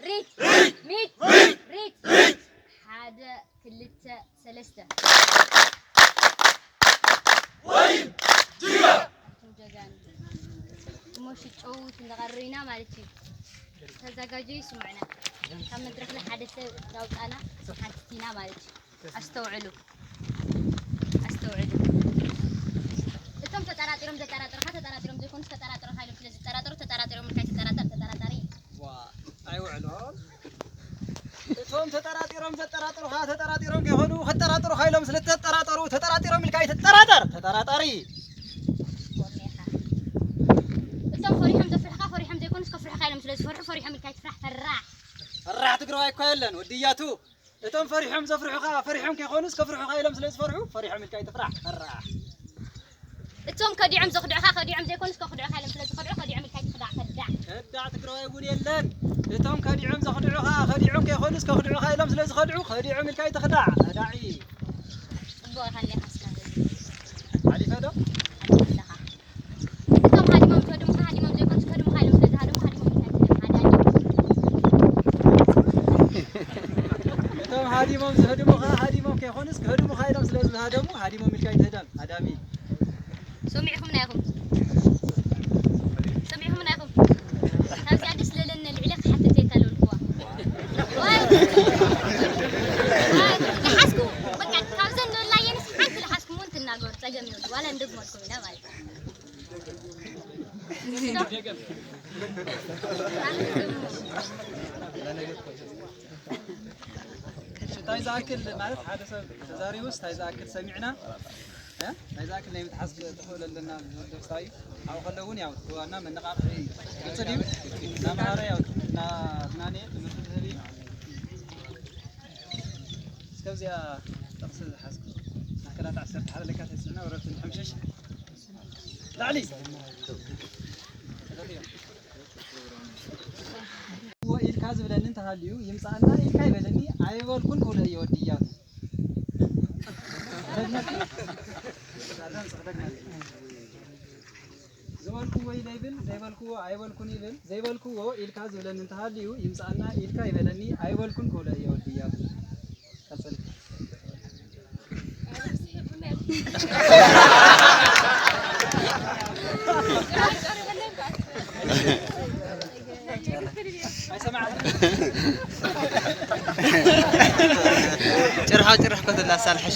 ሪት! ሪት! ሪት! ሓደ፣ ክልተ፣ ሰለስተ። ወይን! ጅግና! ኣንቱም ጀጋኑ። እሞ ሽጨው ክንቐርብ ኢና ማለት እዩ። ተዘጋጀዩ ይስምዑና። ካብ መድረኽና ሓደ ሰብ ያውጣና፣ ሓንቲ ቲና ማለት እዩ። ኣስተውዕሉ። ኣስተውዕሉ። እቶም ተጠራጢሮም ዘጠራጥርኻ፣ ተጠራጢሮም ዘይኮኑስ ተጠራጥርኻ ኢሎም ስለ ዝጠራጠሩ፣ ተጠራጢሮም ኢልካ ኣይትጠራጠር፣ ተጠራጣሪ። ዋ፣ ኣይውዕሎን። እቶም ተጠራጢሮም ዘጠራጥሩኻ፣ ተጠራጢሮም ከይኾኑ፣ ክጠራጥሩኻ ኢሎም ስለ ዝተጠራጠሩ፣ ተጠራጢሮም ኢልካ ኣይትጠራጠር፣ ተጠራጣሪ። ወሜኻ። እቶም ፈሪሖም ዘፍርሑኻ፣ ፈሪሖም ዘይኮኑስ ከፍርሑኻ ኢሎም ስለ ዝፈርሑ፣ ፈሪሖም ኢልካ ኣይትፍራሕ፣ ፈራሕ። ፈራሕ ትግራዋይ እኮ የለን፣ ወዲ እያቱ። እቶም ፈሪሖም ዘፍርሑኻ፣ ፈሪሖም ከይኾኑስ ከፍርሑኻ ኢሎም ስለ ዝፈርሑ፣ ፈሪሖም ኢልካ ኣይትፍራሕ፣ ፈራሕ። እቶም ከዲዖም ዘኽድዑኻ፣ ከዲዖም ዘይኮኑስ ከኽድዑኻ ኢሎም ስለ ዝኸድዑ፣ ከዲዖም ኢልካ ኣይትኽዳዕ፣ ከዳዕ። ከዳዕ ትግራዋይ እውን የለን። እቶም ከዲዖም ዘኽድዑኻ፣ ከዲዖም ከይኾኑስ ከኽድዑኻ ኢሎም ስለ ዝኸድዑ፣ ከዲዖም ኢልካ ኣይትኽዳዕ፣ ከዳዒ። ጽቡቕ ኢኻ እኒኻ እስካብ ሕጂ። ሓሊፈ ዶ? ሓሊፈ ኣለኻ። እቶም ሃዲሞም ዝህድሙኻ፣ ሃዲሞም ዘይኮኑስ ክህድሙኻ ኢሎም ስለ ዝሃደሙ፣ ሃዲሞም ኢልካ ኣይትህደም፣ ሃዳሚ። እቶም ሃዲሞም ዝህድሙኻ፣ ሃዲሞም ከይኾኑስ ክህድሙኻ ኢሎም ስለ ዝሃደሙ፣ ሃዲሞም ኢልካ ኣይትህደም፣ ሃዳሚ። ሰሚዕኹምና ኢኹም? ሰሚዕኹምና ኢኹም? ካብዚኣ ደስ ለለኒ ልዕሊ ክሓትት እየ ካልበልኩዋ። ዋይ! ዋይ! ዝሓዝኩ፣ በቃ፣ ካብዘን ዘለየንስ ሓንቲ ዝሓዝኩ እውን ትናገሩ፣ ጸገም የብሉ። ዋላ እንደግመልኩም ኢና ማለት እዩ። እሺ፣ እንታይ ዝኣክል ማለት ሓደ ሰብ ተዛሪቡስ እንታይ ዝኣክል ሰሚዕና፣ እ? እንታይ ዝኣክል ናይ ምትሓዝ ተኽእሎ ኣለና ደስታ እዩ። ኣብኡ ከሎ እውን ያው እቲ ዋና መነቓቕሒ ይቕጽል እዩ። እናመሃረ ያው እናዝናነየ ትምህርቲ ዝህብ እዩ። እስከ እዚኣ ጥቕሲ ዝሓዝኩ ማእከላት ዓሰርተ ሓደ ለካቲት ስዕና ወረርቲ ንሕምሽሽ። ላዕሊ ኢልካ ዝብለኒ እንተሃልዩ ይምጻእና ኢልካ ይበለኒ፣ ኣይበልኩን ክብሎ እየ ወዲ እያቱ። ዝበልኩዎ ኢለ ይብል፣ ዘይበልኩዎ ኣይበልኩን ይብል፣ ዘይበልኩዎ ኢልካ ዝብለኒ እንተሃልዩ ይምጻእና ኢልካ ይበለኒ፣ ኣይበልኩን ክብሎ እየ ወዲ እያቱ። ቀጽል። ጭርሖ ጭርሖ ከተላ ሳልሐሽ።